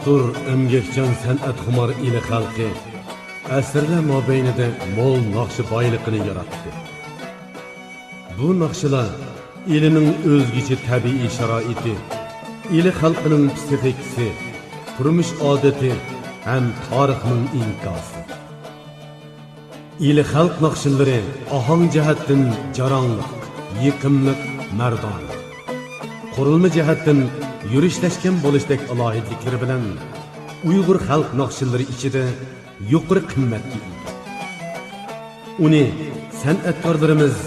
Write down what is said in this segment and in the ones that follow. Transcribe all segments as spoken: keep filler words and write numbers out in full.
زور ئەمگەكچان سەنئەتخۇمار ئىلى خەلقى ئەسىرلەر مابەينىدە مول ناخشا بايلىقىنى ياراتتى. بۇ ناخشىلار ئىلىنىڭ ئۆزگىچە تەبىئىي شارائىتى، ئىلى خەلقىنىڭ پسىخىكىسى، تۇرمۇش ئادىتى ھەم تارىخنىڭ ئىنكاسى. ئىلى خەلق ناخشىلىرى ئاھاڭ جەھەتتىن جاراڭلىق، يېقىملىق، مەردانە. قۇرۇلما جەھەتتىن يۈرۈشلەشكەن بولۇشتەك ئالاھىدىلىكلىرى بىلەن ئۇيغۇر خەلق ناخشىلىرى ئىچىدە يۇقىرى قىممەتكە ئىگە. ئۇنى سەنئەتكارلىرىمىز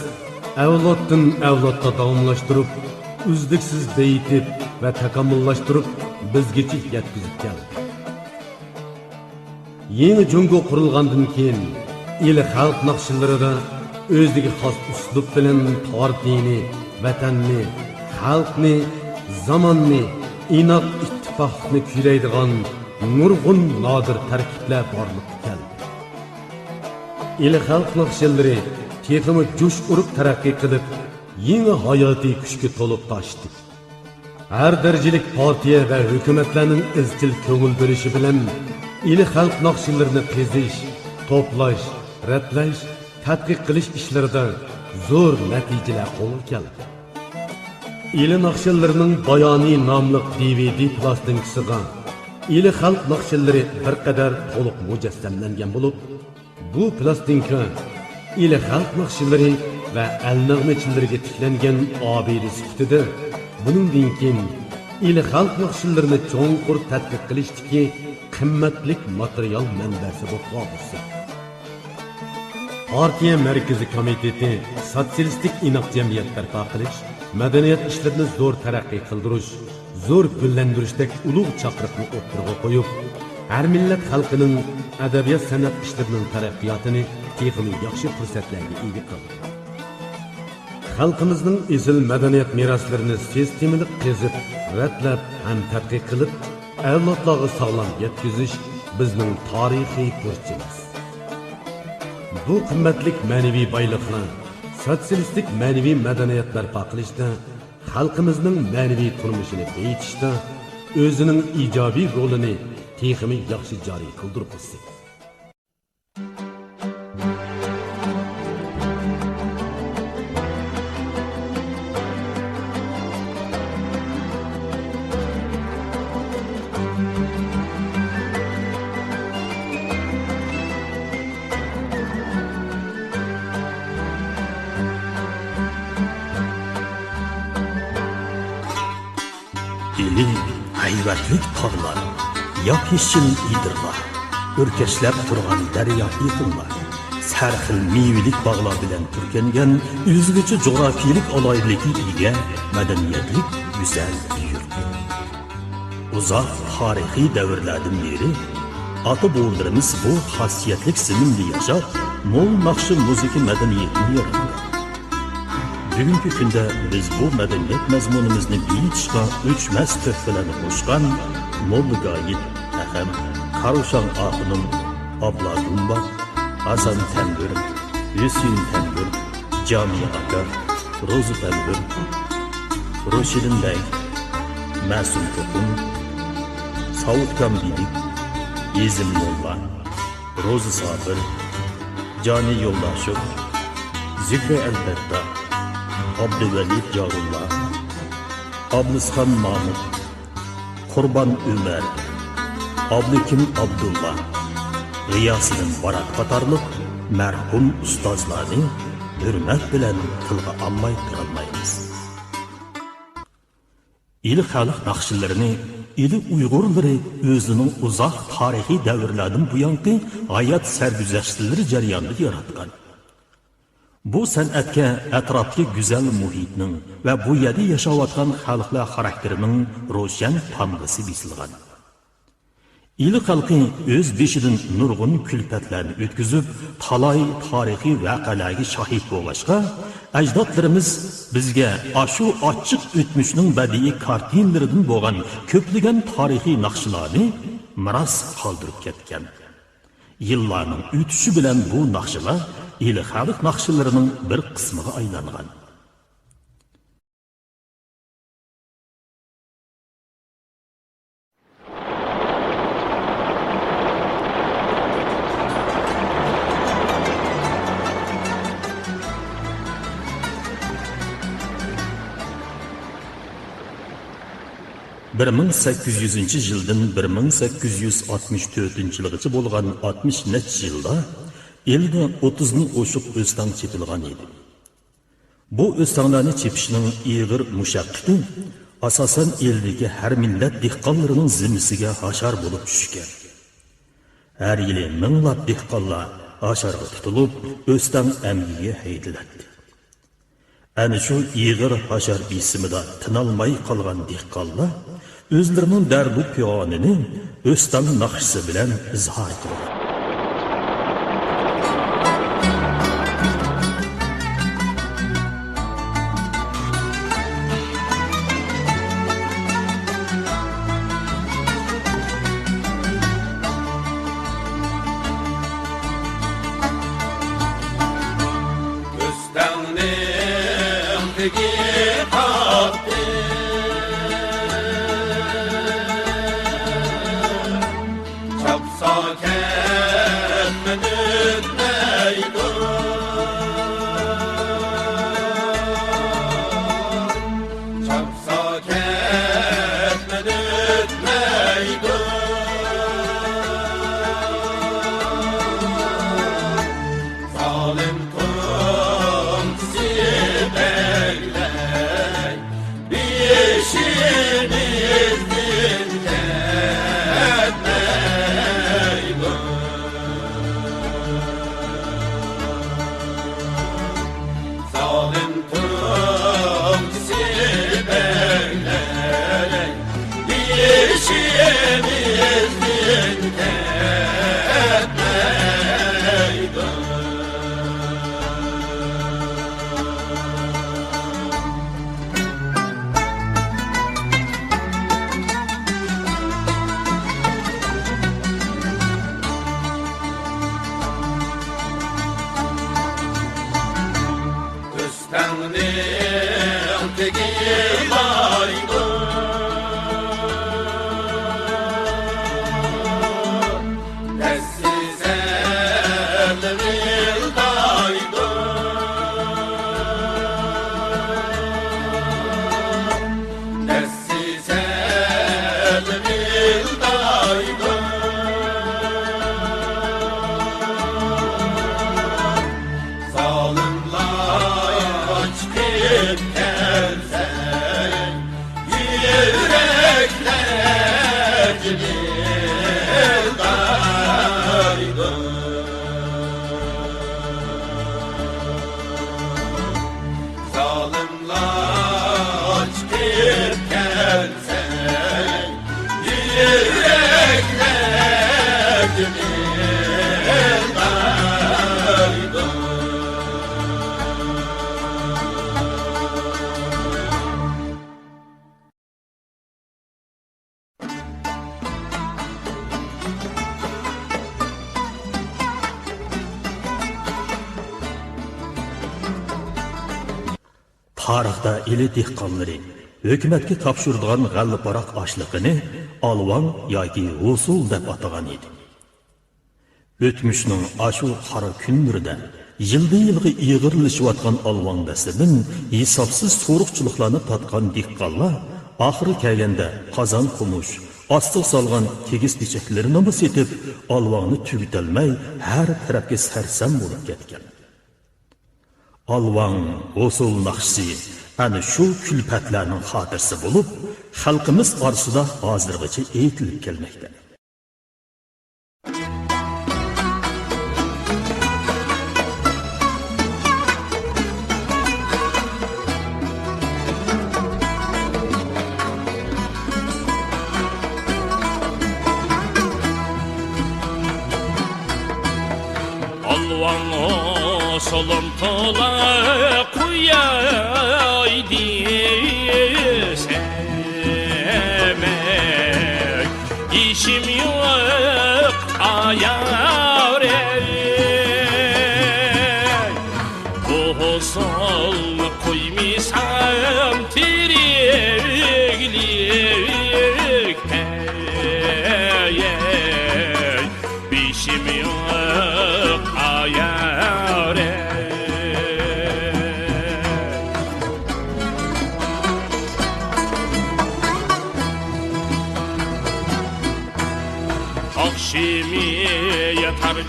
ئەۋلادتىن ئەۋلادقا داۋاملاشتۇرۇپ، ئۈزلۈكسىز بېيىتىپ ۋە تاكامۇللاشتۇرۇپ، بىزگىچە يەتكۈزۈپ كەلدى. يېڭى جۇڭگو قۇرۇلغاندىن كېيىن، ئىلى خەلق ناخشىلىرىدا ئۆزىگە خاس ئۇسلۇب بىلەن پارتىيىنى، ۋەتەننى، خەلقنى، زاماننى، ئىناق ئىتتىپاقلىقنى كۈيلەيدىغان نۇرغۇن نادىر تەركىبلەر بارلىققا كەلدى. ئىلى خەلق ناخشىلىرى تېخىمۇ جۇش ئۇرۇپ تەرەققىي قىلىپ، يېڭى ھاياتىي كۈچكە تولۇپ تاشتى. ھەر دەرىجىلىك پارتىيە ۋە ھۆكۈمەتلەرنىڭ ئىزچىل كۆڭۈل بۆلۈشى بىلەن ئىلى خەلق ناخشىلىرىنى قېزىش، توپلاش، رەتلەش، تەتقىق قىلىش ئىشلىرىدا زور نەتىجىلەر قولغا كەلدى. ئىلى ناخشىلىرىنىڭ بايانى ناملىق دى ۋى دى پىلاستىنكىسىغا ئىلى خەلق ناخشىلىرى بىر قەدەر تولۇق مۇجەسسەملەنگەن بولۇپ، بۇ پىلاستىنكا ئىلى خەلق ناخشىلىرى ۋە ئەل نەغمىچىلىرىگە تىكلەنگەن ئابىدە سۈپىتىدە، بۇنىڭدىن كېيىن ئىلى خەلق ناخشىلىرىنى چوڭقۇر تەتقىق قىلىشتىكى قىممەتلىك ماتېرىيال مەنبەسى بولۇپ قالغۇسى. پارتىيە مەركىزىي كومىتېتى سوتسىيالىستىك ئىناق جەمئىيەت بەرپا قىلىش، مەدەنىيەت ئىشلىرىنى زور تەرەققىي قىلدۇرۇش، زور گۈللەندۈرۈشتەك ئۇلۇغ چاقىرىقنى ئوتتۇرىغا قويۇپ، ھەر مىللەت خەلقىنىڭ ئەدەبىيات-سەنئەت ئىشلىرىنىڭ تەرەققىياتىنى تېخىمۇ ياخشى پۇرسەتلەرگە ئىگە قىلدى. خەلقىمىزنىڭ ئېسىل مەدەنىيەت مىراسلىرىنى سىستېمىلىق قېزىپ، رەتلەپ ھەم تەتقىق قىلىپ، ئەۋلادلارغا ساغلام يەتكۈزۈش بىزنىڭ تارىخىي بۇرچىمىز. بۇ قىممەتلىك مەنىۋى بايلىقلار سوتسىيالىستىك مەنىۋى مەدەنىيەت بەرپا قىلىشتا، خەلقىمىزنىڭ مەنىۋى تۇرمۇشىنى بېيىتىشتا ئۆزىنىڭ ئىجابىي رولىنى تېخىمۇ ياخشى جارى قىلدۇرغۇسى. ئىلى ھەيۋەتلىك تاغلار ياپيېشىل ئېدىرلار، ئۆركەشلەپ تۇرغان دەريا ئېقىنلار، ھەر خىل مېۋىلىك باغلار بىلەن پۈركەنگەن ئۆزگىچە جۇغراپىيىلىك ئالاھىدىلىككە ئىگە مەدەنىيەتلىك گۈزەل يۇرت. ئۇزاق تارىخىي دەۋرلەردىن بېرى ئاتا-بوۋىلىرىمىز بۇ خاسىيەتلىك زېمىندا ياشاپ، مول ناخشا-مۇزىكا مەدەنىيىتىنى ياراتقان. بۈگۈنكى كۈندە بىز بۇ مەدەنىيەت مەزمۇنىمىزنى بېيىتىشقا ئۆچمەس تۆھپىلەرنى قوشقان موللا گايىت ئەخەم، كاروشاڭ ئاخۇنۇم، ئابلا گۇمبا، ھاسان تەمبۇر، ھۈسىيىن تەمبۇر، جامى ئاكا، روزى تەمبۇر، روشىدىن بەگ، مەسۇم توقۇم، ساۋۇتكان بىلىك، ھېزىم موللا، روزى سابىر، جانى يولداشوف، زۆھرە ئەلبەتتا، ئابدۇۋەلى جارۇللا، ئابلىسخان مامۇت، قۇربان ئۆمەر، ئابلىكىم ئابدۇللا، غىياسىدىن بارات قاتارلىق مەرھۇم ئۇستازلارنى ھۆرمەت بىلەن تىلغا ئالماي تۇرالمايمىز. ئىلى خەلق ناخشىلىرىنى ئىلى ئۇيغۇرلىرى ئۆزىنىڭ ئۇزاق تارىخىي دەۋرلەردىن بۇيانقى ھايات سەرگۈزەشتلىرى جەريانىدا ياراتقان. بۇ سەنئەتكە ئەتراپتىكى گۈزەل مۇھىتنىڭ ۋە بۇ يەردە ياشاۋاتقان خەلقلەر خاراكتېرىنىڭ روشەن تامغىسى بېسىلغان. ئىلى خەلقى ئۆز بېشىدىن نۇرغۇن كۈلپەتلەرنى ئۆتكۈزۈپ، تالاي تارىخىي ۋەقەلەرگە شاھىت بولغاچقا، ئەجدادلىرىمىز بىزگە ئاشۇ ئاچچىق ئۆتمۈشنىڭ بەدىئىي كارتىنىلىرىدىن بولغان كۆپلىگەن تارىخىي ناخشىلارنى مىراس قالدۇرۇپ كەتكەن. يىللارنىڭ ئۆتۈشى بىلەن بۇ ناخشىلار ئىلى خەلق ناخشىلىرىنىڭ بىر قىسمىغا ئايلانغان. بىر مىڭ سەككىز يۈزىنچى يىلدىن بىر مىڭ سەككىز يۈز ئاتمىش تۆتىنچى يىلغىچە بولغان ئاتمىش نەچچە يىلدا ئىلىدە ئوتتۇزدىن ئوشۇق ئۆستەڭ چېپىلغان ئىدى. بۇ ئۆستەڭلەرنى چېپىشنىڭ ئېغىر مۇشەققىتى، ئاساسەن، ئىلىدىكى ھەر مىللەت دېھقانلىرىنىڭ زىممىسىگە ھاشار بولۇپ چۈشكەن. ھەر يىلى مىڭلاپ دېھقانلار ھاشارغا تۇتۇلۇپ، ئۆستەڭ ئەمگىكىگە ھەيدىلەتتى. ئەنە شۇ ئېغىر ھاشار بېسىمىدا تىنالماي قالغان دېھقانلار ئۆزلىرىنىڭ دەردۇ پىغانىنى ئۆستەڭ ناخشىسى بىلەن ئىزھار قىلغان. ئۆستەڭنىڭ تېگى قاپتى. چاپسا كەتمەن ئۆتمەيدۇ. چاپسا كەتمەن ئۆتمەيدۇ. زالىم توڭچىسى بەگلەر بېشىمىزدىن كەتمەيدۇ. زالىم توڭچىسى بەگلەر بېشىمىزدىن كەتمەيدۇ. ئۆستەڭنىڭ تېگى لايدۇ. دەسسىسە لىغىلدايدۇ. دەسسىسە لىغىلدايدۇ. زالىملار چىقىپ كەلسە، يۈرەكلەر جىمىلدايدۇ. زالىملار چىقىپ كەلسە، يۈرەكلەر جىمىلدايدۇ. تارىختا ئىلى دېھقانلىرى ھۆكۈمەتكە تاپشۇرىدىغان غەللە-پاراق ئاشلىقىنى ئالۋاڭ ياكى ھوسۇل دەپ ئاتىغان ئىدى. ئۆتمۈشنىڭ ئاشۇ قارا كۈنلىرىدە يىلدا-يىلغا ئېغىرلىشىۋاتقان ئالۋاڭ دەستىدىن ھېسابسىز سورۇقچىلىقلارنى تارتقان دېھقانلار ئاخىرى كەلگەندە قازان-قومۇچ، ئاستىغا سالغان كىگىز-كېچەكلىرىنىمۇ سېتىپ، ئالۋاڭنى تۈگىتەلمەي، ھەر تەرەپكە سەرسان بولۇپ كەتكەن. ئالۋاڭ ھوسۇل ناخشىسى ئەنە شۇ كۈلپەتلەرنىڭ خاتىرىسى بولۇپ، خەلقىمىز ئارىسىدا ھازىرغىچە ئېيتىلىپ كەلمەكتە. ئالۋاڭ سولۇم تولا قۇياي دېسەم، ئىشىم يوق ئايار ئەي. بۇ ھوسۇلنى قويمىسام تىرىكلىكتە، بېشىم يوق ئايارە.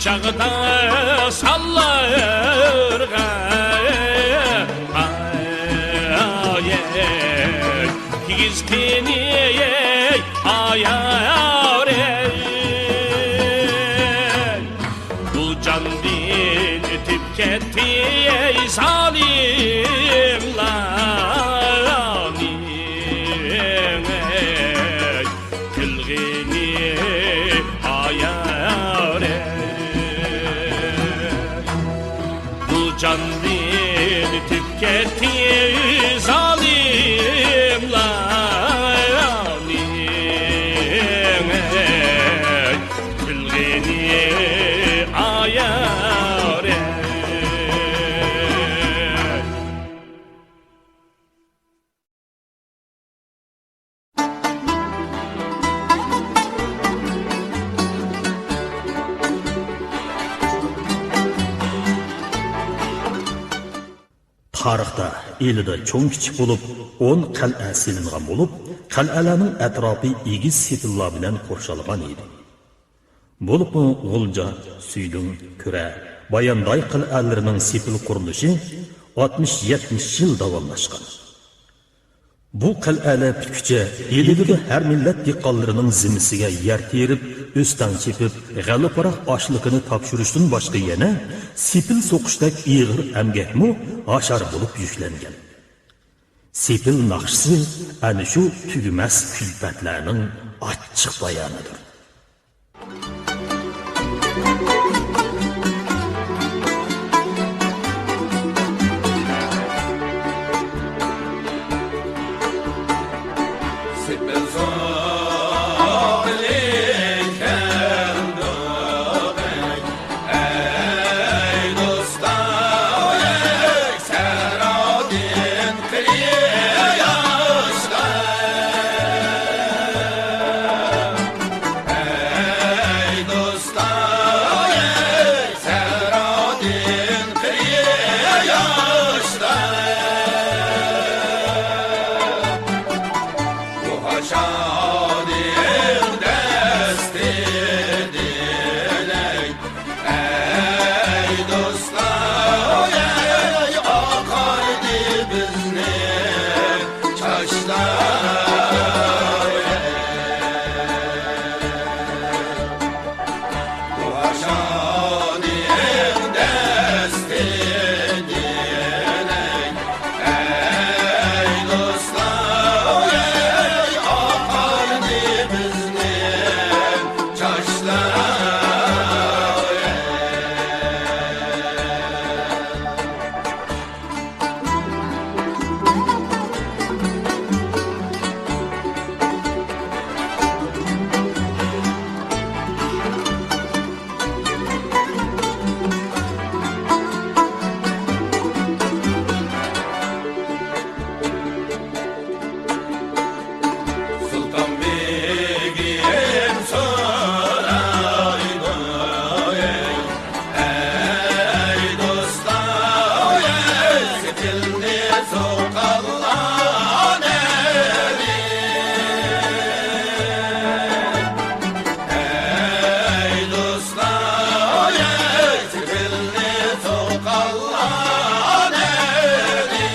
چاغدا ساللارغا ئايەي، كىگىز قېنى ئايارەي. بۇ جاندىن ئۆتۈپ كەتتى ئەي زالىملارنىڭ قىلغىنى ئايارەي. بۇ جاندىن ئۆتۈپ كەتتى زالىملارنىڭ قىلغىنى ئايارەي. تارىختا ئىلىدا چوڭ-كىچىك بولۇپ ئون قەلئە سېلىنغان بولۇپ، قەلئەلەرنىڭ ئەتراپى ئېگىز سېپىللار بىلەن قورشالغان ئىدى. بولۇپمۇ غۇلجا، سۈيدۈڭ، كۈرە، بايانداي قەلئەلىرىنىڭ سېپىل قۇرۇلۇشى ئاتمىش، يەتمىش يىل داۋاملاشقان. بۇ قەلئەلەر پۈتكۈچە ئىلىدىكى ھەر مىللەت دېھقانلىرىنىڭ زىممىسىگە يەر تېرىپ، ئۆستەڭ چېپىپ، غەللە-پاراق ئاشلىقىنى تاپشۇرۇشتىن باشقا يەنە سېپىل سوقۇشتەك ئېغىر ئەمگەكمۇ ھاشار بولۇپ يۈكلەنگەن. سېپىل ناخشىسى ئەنە شۇ تۈگىمەس كۈلپەتلەرنىڭ ئاچچىق بايانىدۇر. ئەي دوستلار، ئەي ئاقاردى بىزنى چاچلار. بۇ شادىيەڭ دەستى دىلەك، ئەي دوستلار، ئەي ئاقاردى بىزنى چاچلار. سۇلتان بېگىم سورايدۇ، ئەي دوستلار، ئەي سېپىلنى سوقالغان ئەلى. ئەي دوستلار، ئەي سېپىلنى سوقالغان ئەلى.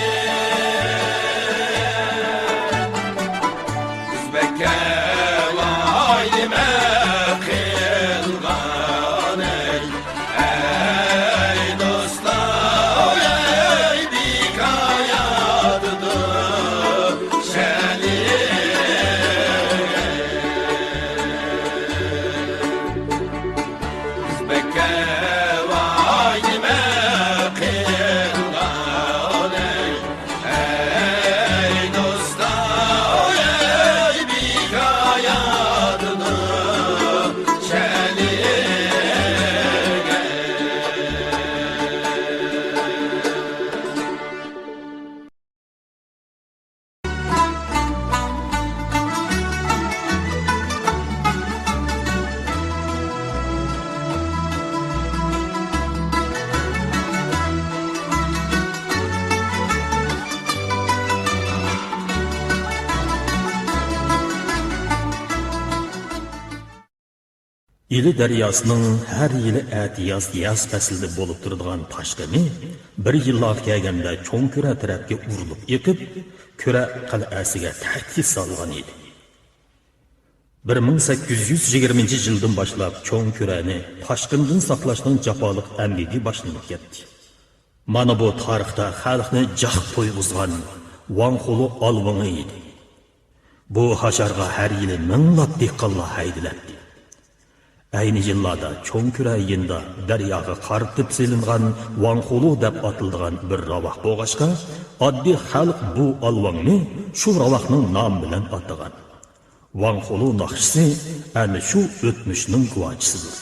بىز بەككە ۋايىمە قىلغان ئەي، ئەي دوستلار، ئەي بىكا ئىلى دەرياسىنىڭ ھەر يىلى ئەتىياز ياز پەسلىدە بولۇپ تۇرىدىغان تاشقىنى بىر يىللارغا كەلگەندە چوڭ كۈرە تەرەپكە ئۇرۇلۇپ ئېقىپ، كۈرە قەلئەسىگە تەھدىت سالغان ئىدى. بىر مىڭ سەككىز يۈز يىگىرمىنچى يىلدىن باشلاپ چوڭ كۈرەنى تاشقىندىن ساقلاشنىڭ جاپالىق ئەمگىكى باشلىنىپ كەتتى. مانا بۇ تارىختا خەلقنى جاق تويغۇزغان ۋاڭخۇلۇ ئالۋىڭى ئىدى. بۇ ھاشارغا ھەر يىلى مىڭلاپ دېھقانلار ھەيدىلەتتى. ئەينى يىللاردا چوڭ كۈرە يېنىدا دەرياغا قارىتىپ سېلىنغان ۋاڭخۇلۇ دەپ ئاتىلىدىغان بىر راۋاق بولغاچقا، ئاددىي خەلق بۇ ئالۋاڭنى شۇ راۋاقنىڭ نامى بىلەن ئاتىغان. ۋاڭخۇلۇ ناخشىسى ئەنە شۇ ئۆتمۈشنىڭ گۇۋاچىسىدۇر.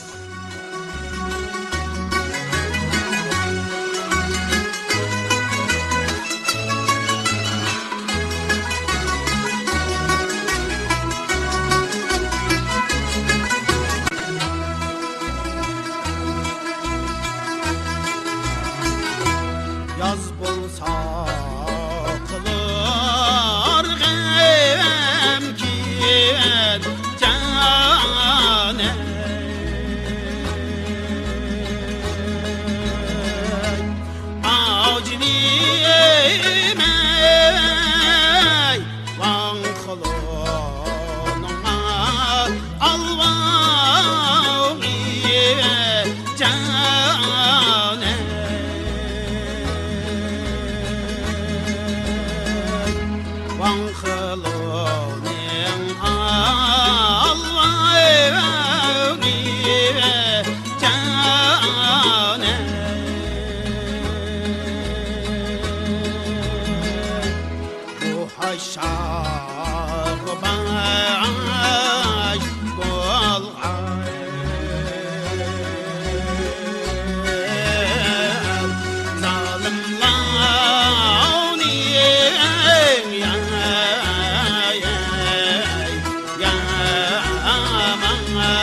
ياز بولسا قىلار غەمكىن جانەي. ئاجىنىمەي، ۋاڭخۇلۇنىڭ ئالۋاڭى جانەي. ۋاڭخۇلۇنىڭ ئالۋاڭى جانەي. بۇ ھاشارغا باش بولغان زالىملارنىڭ يامانلىقى.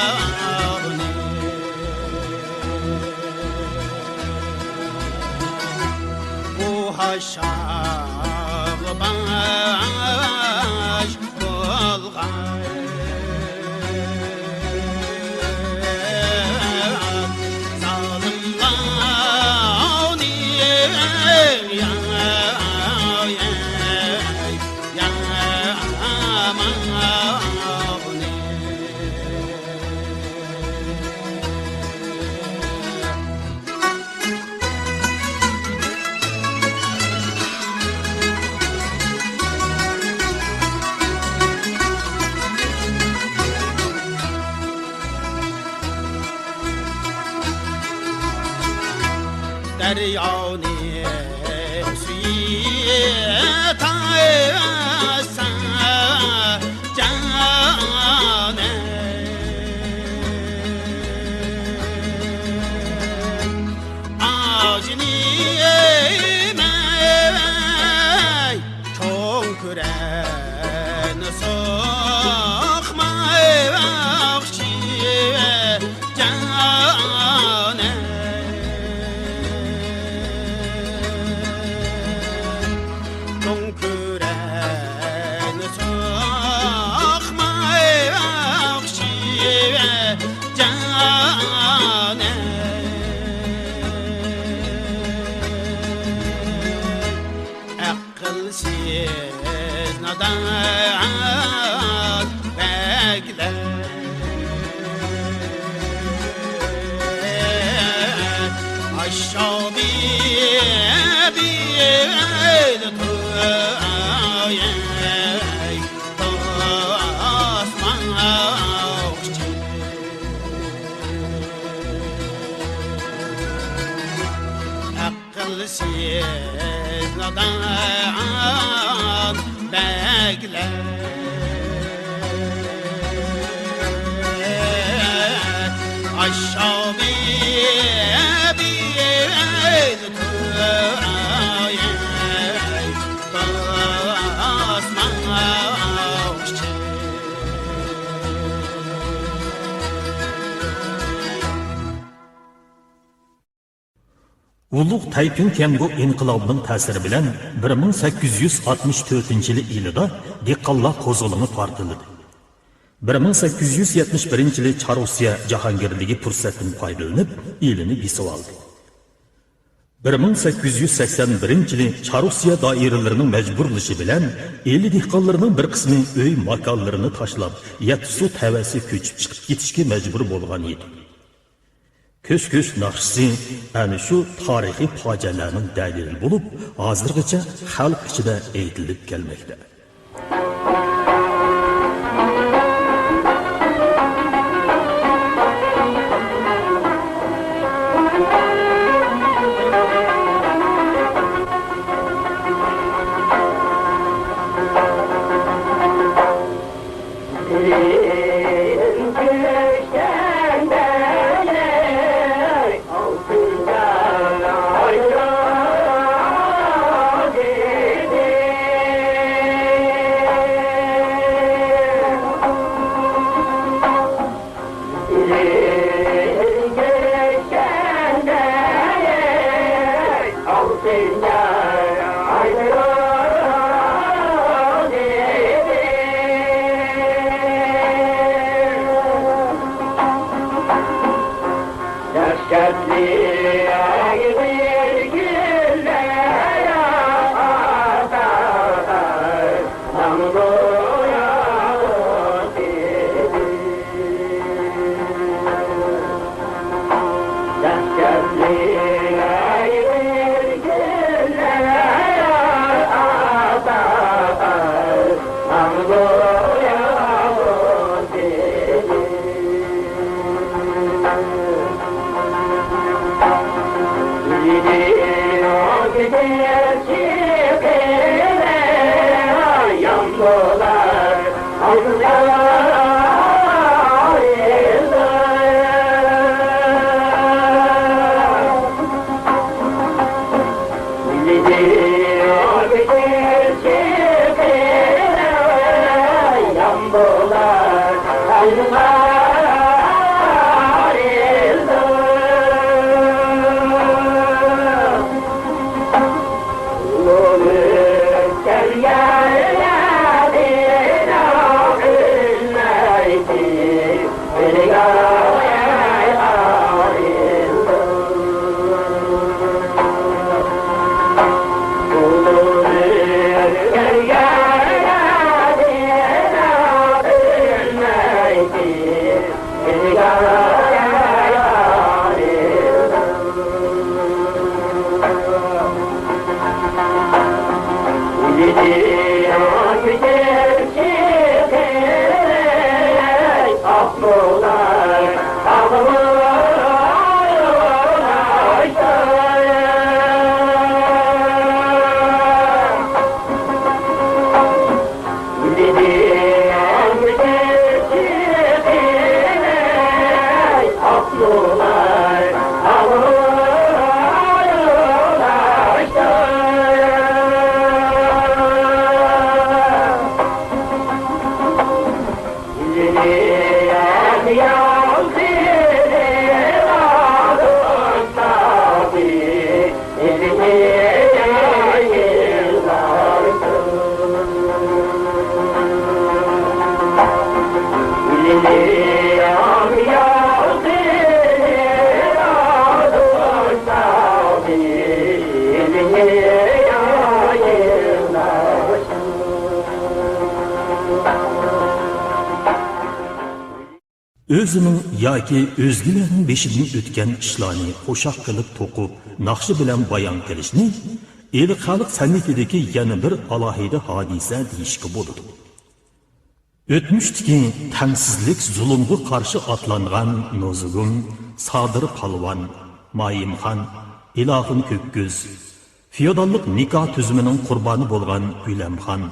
بۇ ھاشارغا باش بولغان زالىملارنىڭ يا-، يا-، يامانلىقى. دەريانى سۈيى تايسا جانەي. ئاجىنىمەي، چوڭ كۈرەنى سوقمايۋاقچى جانەي. چوڭ كۈرەنى سوقمايۋاقچى جانەي. ئەقىلسىز نادان بەگلەر ئاششاۋ بىبىل تۇياي توسماقچى. ئەقىلسىز نادان بەگلەر ئاششاۋ بىبىل تۇياي توسماقچى. ئۇلۇغ تەيپىڭ كيەنگو ئىنقىلابىنىڭ تەسىرى بىلەن بىر مىڭ سەككىز يۈز ئاتمىش تۆتىنچى يىلى ئىلىدا دېھقانلار قوزغىلىڭى پارتلىدى. بىر مىڭ سەككىز يۈز يەتمىش بىرىنچى يىلى چارۇسىيە جاھانگىرلىكى پۇرسەتتىن پايدىلىنىپ، ئېلىنى بېسىۋالدى. بىر مىڭ سەككىز يۈز سەكسەن بىرىنچى يىلى چارۇسىيە دائىرىلىرىنىڭ مەجبۇرلىشى بىلەن ئېلى دېھقانلىرىنىڭ بىر قىسمى ئۆي ماكانلىرىنى تاشلاپ، يەتتىسۇ تەۋەسى كۆچۈپ چىقىپ كېتىشكە مەجبۇر بولغان ئىدى. كۆسكۈس ناخشىسى ئەنە شۇ تارىخىي پاجىئەلەرنىڭ دەلىلى بولۇپ، ھازىرغىچە خەلق ئىچىدە ئېيتىلىپ كەلمەكتە. ئۆزىنىڭ ياكى ئۆزگىلەرنىڭ بېشىدىن ئۆتكەن ئىشلارنى قوشاق قىلىپ توقۇپ، ناخشا بىلەن بايان قىلىشنى ئېلى خەلق سەنئىتىدىكى يەنە بىر ئالاھىدە ھادىسە دېيىشكە بولىدۇ. ئۆتمۈشتىكى تەڭسىزلىك، زۇلۇمغا قارشى ئاتلانغان نوزۇگۇم، سادىر پالۋان، مايىمخان، ئىلاخۇن كۆككۆز، فېئوداللىق نىكاھ تۈزۈمىنىڭ قۇربانى بولغان گۈلەمخان،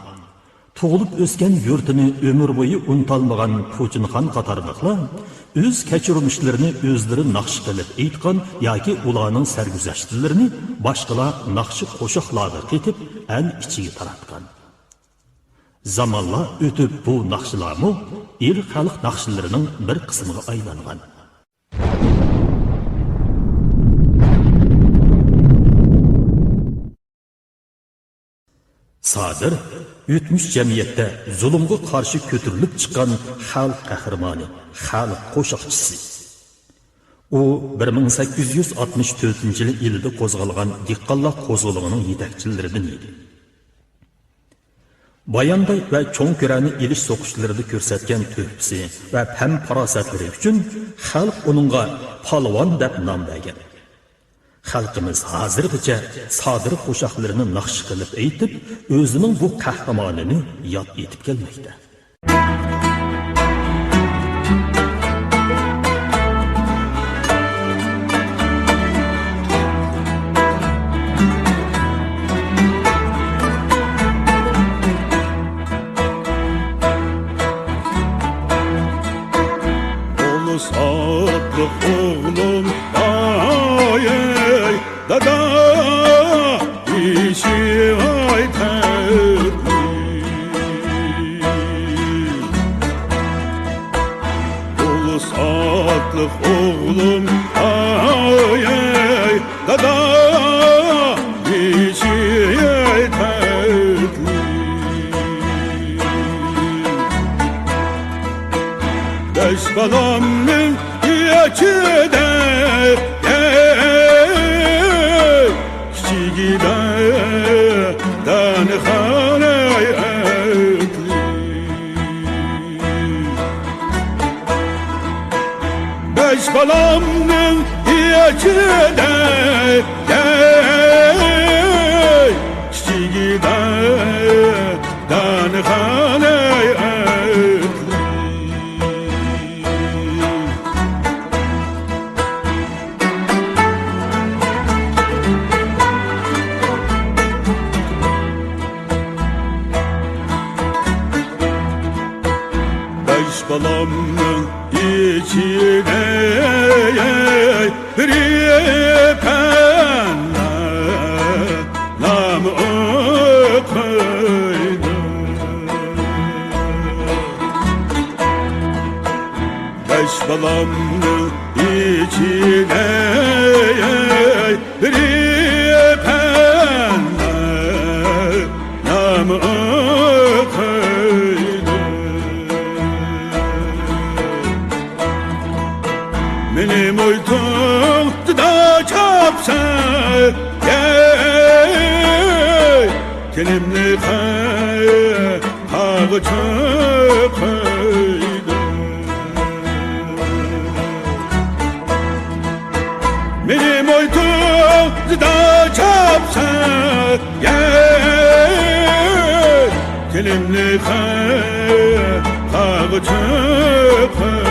تۇغۇلۇپ ئۆسكەن يۇرتىنى ئۆمۈر بويى ئۇنتالمىغان پۇچىنخان قاتارلىقلار ئۆز كەچۈرمىشلىرىنى ئۆزلىرى ناخشا قىلىپ ئېيتقان ياكى ئۇلارنىڭ سەرگۈزەشتلىرىنى باشقىلار ناخشا قوشاقلارغا قېتىپ ئەل ئىچىگە تاراتقان. زامانلار ئۆتۈپ بۇ ناخشىلارمۇ ئېلى خەلق ناخشىلىرىنىڭ بىر قىسمىغا ئايلانغان. سادىر ئۆتمۈش جەمئىيەتتە زۇلۇمغا قارشى كۆتۈرۈلۈپ چىققان خەلق قەھرىمانى، خەلق قوشاقچىسى. ئۇ بىر مىڭ سەككىز يۈز ئاتمىش تۆتىنچى يىلى ئىلىدا قوزغالغان دېھقانلار قوزغىلىڭىنىڭ يېتەكچىلىرىدىن ئىدى. بايانداي ۋە چوڭ كۆرەنى ئېلىش سوقۇشلىرىدا كۆرسەتكەن تۆھپىسى ۋە پەم-پاراسەتلىرى ئۈچۈن خەلق ئۇنىڭغا پالۋان دەپ نام بەرگەن. خەلقىمىز ھازىرغىچە سادىر قوشاقلىرىنى ناخشا قىلىپ ئېيتىپ، ئۆزىنىڭ بۇ قەھرىمانىنى ياد ئېتىپ كەلمەكتە. ئولۇس ئاتلىق ئوغلۇم، ئاي، ئاي، دادا، بېشى ئاي تەرتلىك. ئولۇس ئاتلىق ئوغلۇم، ئاي، ئاي، دادا، بېشى ئاي تەرتلىك. بەش بالامنىڭ ئىچىدە، ئەي، كىچىكىدە دانىخان ئەتلىك. بەش بالامنىڭ ئىچىدە، ئەي، كىچىكىدە دانىخان ئەتلىك. بەش بالامنىڭ ئىچىدە بىرى پەننى نام ئوقۇيدۇ. بەش بالامنىڭ ئىچىدە بىرى پەننى نام ئوقۇيدۇ. مېنى مويتۇقدا چاپسا، ئەي، تېنىمنى قا-، قاغا چوقۇيدۇ. مېنى مويتۇقدا چاپسا، ئەي، تېنىمنى قا-، قاغا چوقۇيدۇ.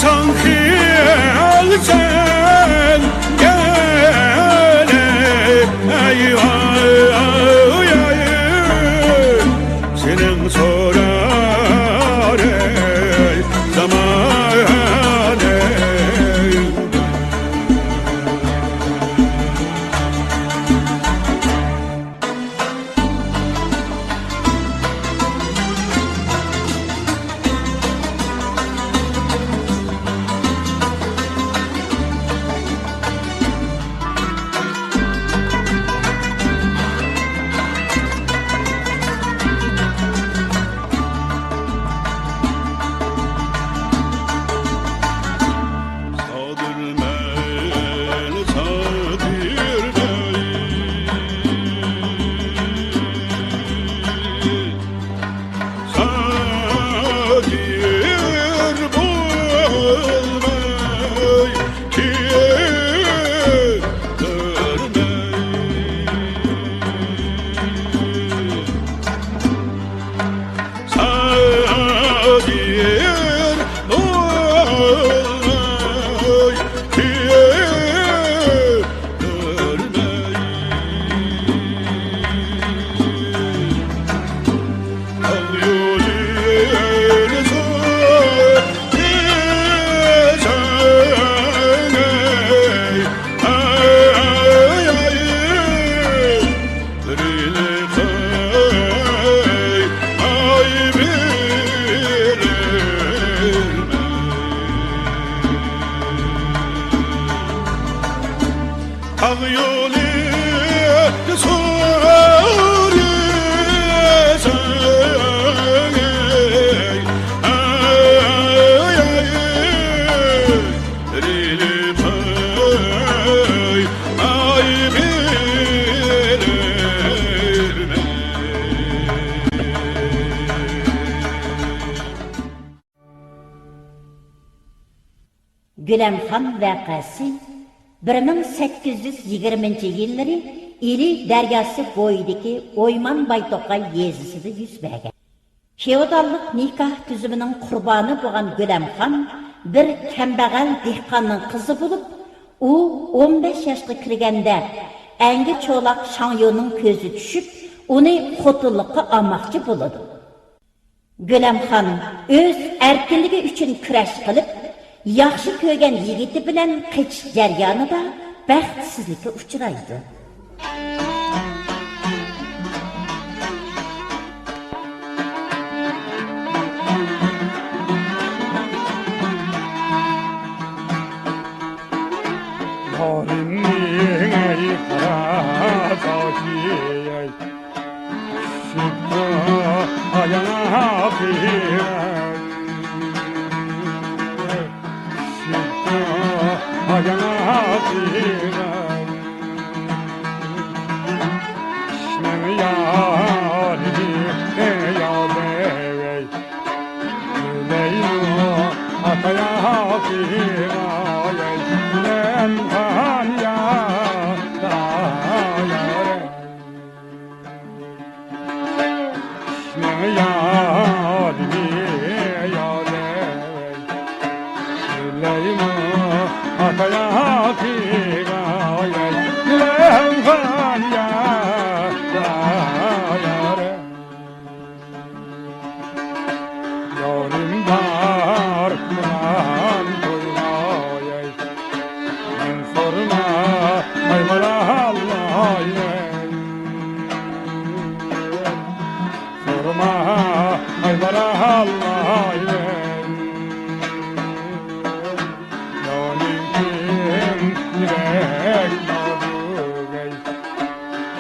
ساڭا خىيال سەن گەلەي، ئەي ۋاي، ئەي، سېنىڭ سورارەي زامانەي. سادىرمەن، سادىرمەن. سادىر بولماي كېتەرمەن. سادىر بولماي كېتەرمەن. تاغ يولى سورىساڭ، ئەي، ئەي، ئەي، رېلىقەي، ئاي بىلەرمەن. گۈلەمخان ۋەقەسى. بىر مىڭ سەككىز يۈز يىگىرمىنچى يىللىرى ئىلى دەرياسى بويىدىكى ئويمان بايتوقاي يېزىسىدا يۈز بەرگەن. فېئوداللىق نىكاھ تۈزۈمىنىڭ قۇربانى بولغان گۈلەمخان بىر كەمبەغەل دېھقاننىڭ قىزى بولۇپ، ئۇ ئون بەش ياشقا كىرگەندە ئەڭگە چولاق شاڭيۇنىڭ كۆزى چۈشۈپ، ئۇنى خوتۇنلۇققا ئالماقچى بولىدۇ. گۈلەمخان ئۆز ئەركىنلىكى ئۈچۈن كۈرەش قىلىپ، ياخشى كۆرگەن يىگىتى بىلەن قېچىش جەريانىدا بەختسىزلىككە ئۇچرايدۇ. يارىمنىڭ ئەي قارا قاشى ئەي. چۈشۈپتۇ ئاياغىغا، چۈشۈپتۇ ئاياغىغا. كىشىنىڭ يارى يار دەۋەي. كۈلەيمۇ ئاتاياغىغا، كۈلەمخان يار دەۋەي. كىشىنىڭ يارىنى يار دەۋەي. كۈلەيمۇ ئاتاياغىغا، كۈلەمخان يار دەۋەي. يارىم بار بىلەن تويغاي، مەن سورىماي بارالمايمەن. سورىماي بارالمايمەن. يارىم كىم يۈرەك نازۇكەي.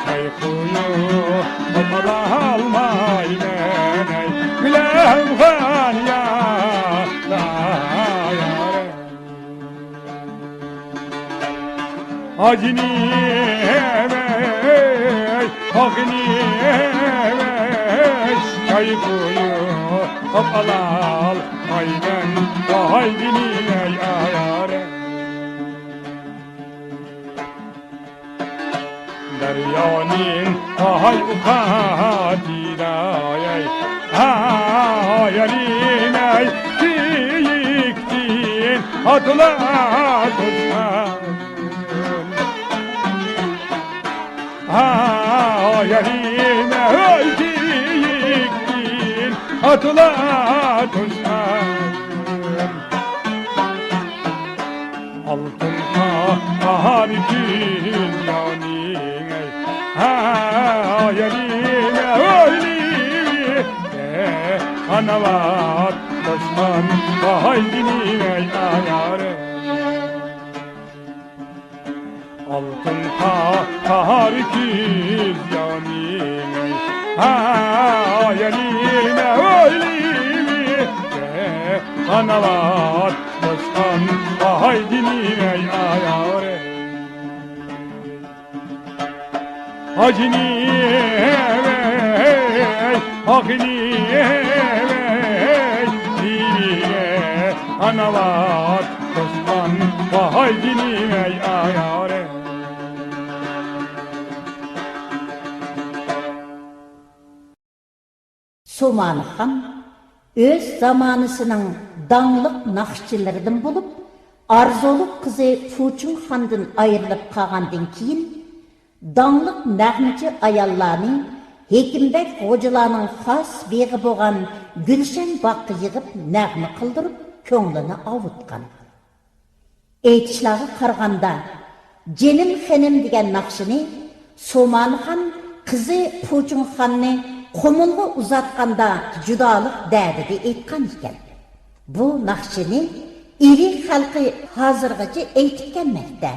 چاي قۇيۇپ قالالمايمەن، ئەي گۈلەمخان يار، يار. ئاجىنىم ئەي، ئاغىنىم ئەي، چاي قۇيۇپ قالالمايمەن، ۋاي جېنىم ئەي، يار. دەريانىڭ ئاي ئۇ قاتىدا، ئاي، ئاي، يارىم ئەي، كىيىكتى ئاتلا توشقان. ھا، يارىمە ئۆيدىكىن ئاتلا توشقان. ئالتۇن قاھار كۈز ياغنىڭ ئەي، ھا، يارىمە ئۆيلىرى، ئاناۋات توشقان، ۋاي جېنىم ئەي، ئايارىم. ئالتۇن قاھار كۈز ياغنىڭ ئەي، ھا، يارىمە ئۆيلىرى، ئاناۋات توشقان، ۋاي جېنىم ئەي، ئايارىم. ھاجىنى ئەي، ئاخىنى ئەي، دېۋىگە ئاناۋات توشقان، ۋاي جېنىم ئەي، ئايارىم. سومانىخان ئۆز زامانىسىنىڭ داڭلىق ناخشىچىلىرىدىن بولۇپ، ئارزۇلۇق قىزى پۇچۇڭخاندىن ئايرىلىپ قالغاندىن كېيىن، داڭلىق نەغمىچى ئاياللارنى ھېكىمبەگ غوجىلارنىڭ خاس بېغى بولغان گۈلشەن باغقا يىغىپ نەغمە قىلدۇرۇپ، كۆڭلىنى ئاۋۇتقان. ئېيتىشلارغا قارىغاندا، جېنىم خېنىم دېگەن ناخشىنى سومانىخان قىزى پۇچۇڭخاننى قۇمۇلغا ئۇزاتقاندا جۇدالىق دەردىدە ئېيتقان ئىكەن. بۇ ناخشىنى ئىلى خەلقى ھازىرغىچە ئېيتىپ كەلمەكتە.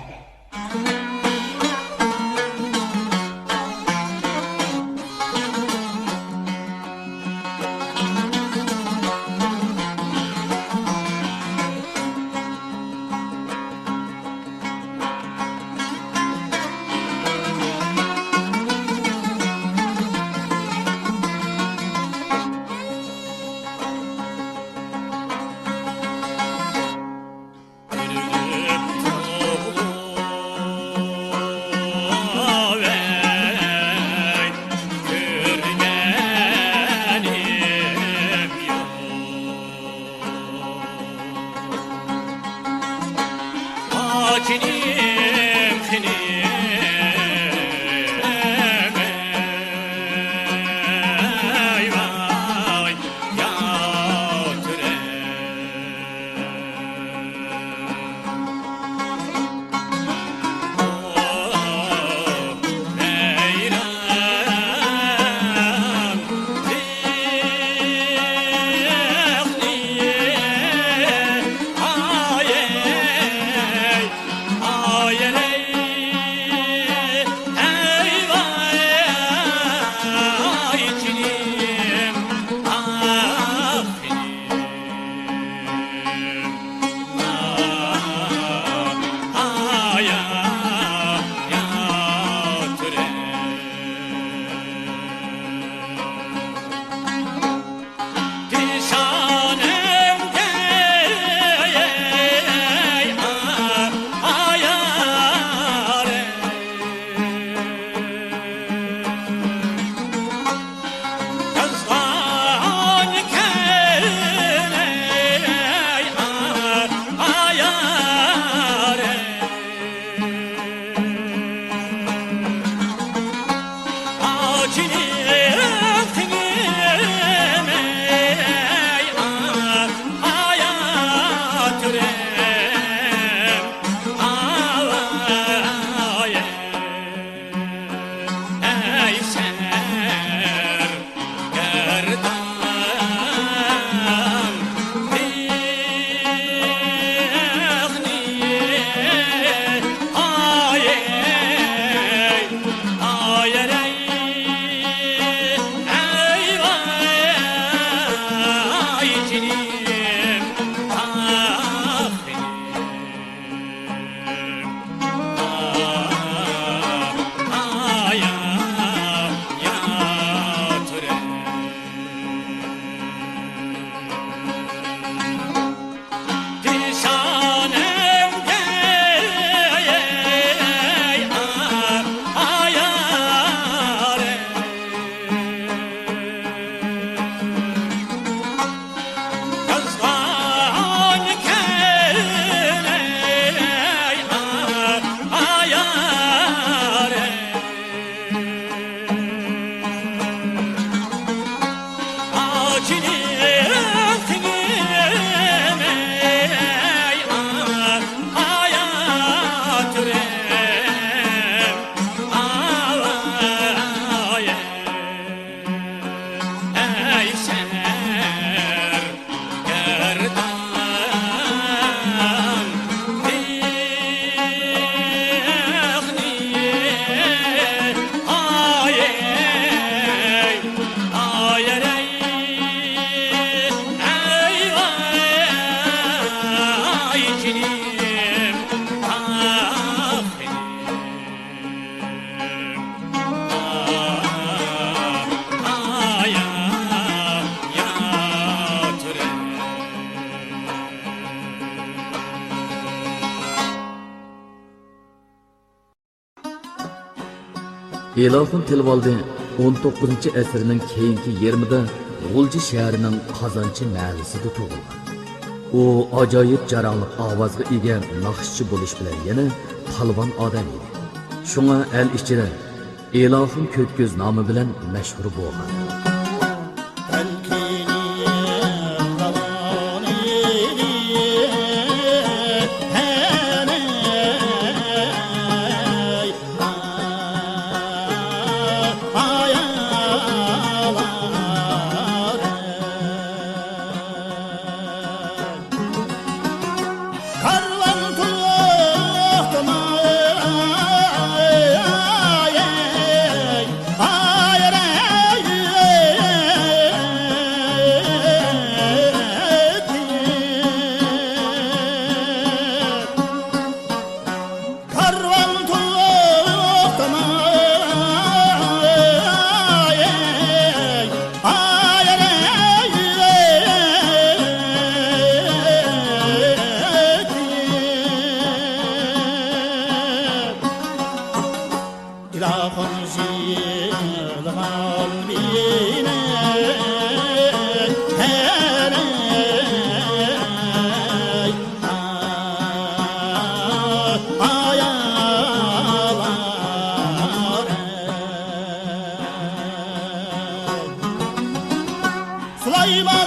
جېنىم تېنىم ئەي، ئاي، ئايا تۈرۈم، ئاي، ئەي، سەر. ئېلاخۇن تىلىۋالدى ئون توققۇزىنچى ئەسىرنىڭ كېيىنكى يېرىمىدا غۇلجا شەھىرىنىڭ قازانچى مەھەللىسىدە تۇغۇلغان. ئۇ ئاجايىپ جاراڭلىق ئاۋازغا ئىگە ناخشىچى بولۇش بىلەن يەنە پالۋان ئادەم ئىدى. شۇڭا ئەل ئىچىدە ئېلاخۇن كۆككۆز نامى بىلەن مەشھۇر بولغان. كارۋان توختىماي، ئايرەي. كارۋان توختىماي، ئايرەي. ئىلاھىم، يىغلىغان مېنى، ھەرەي. سۇلايمان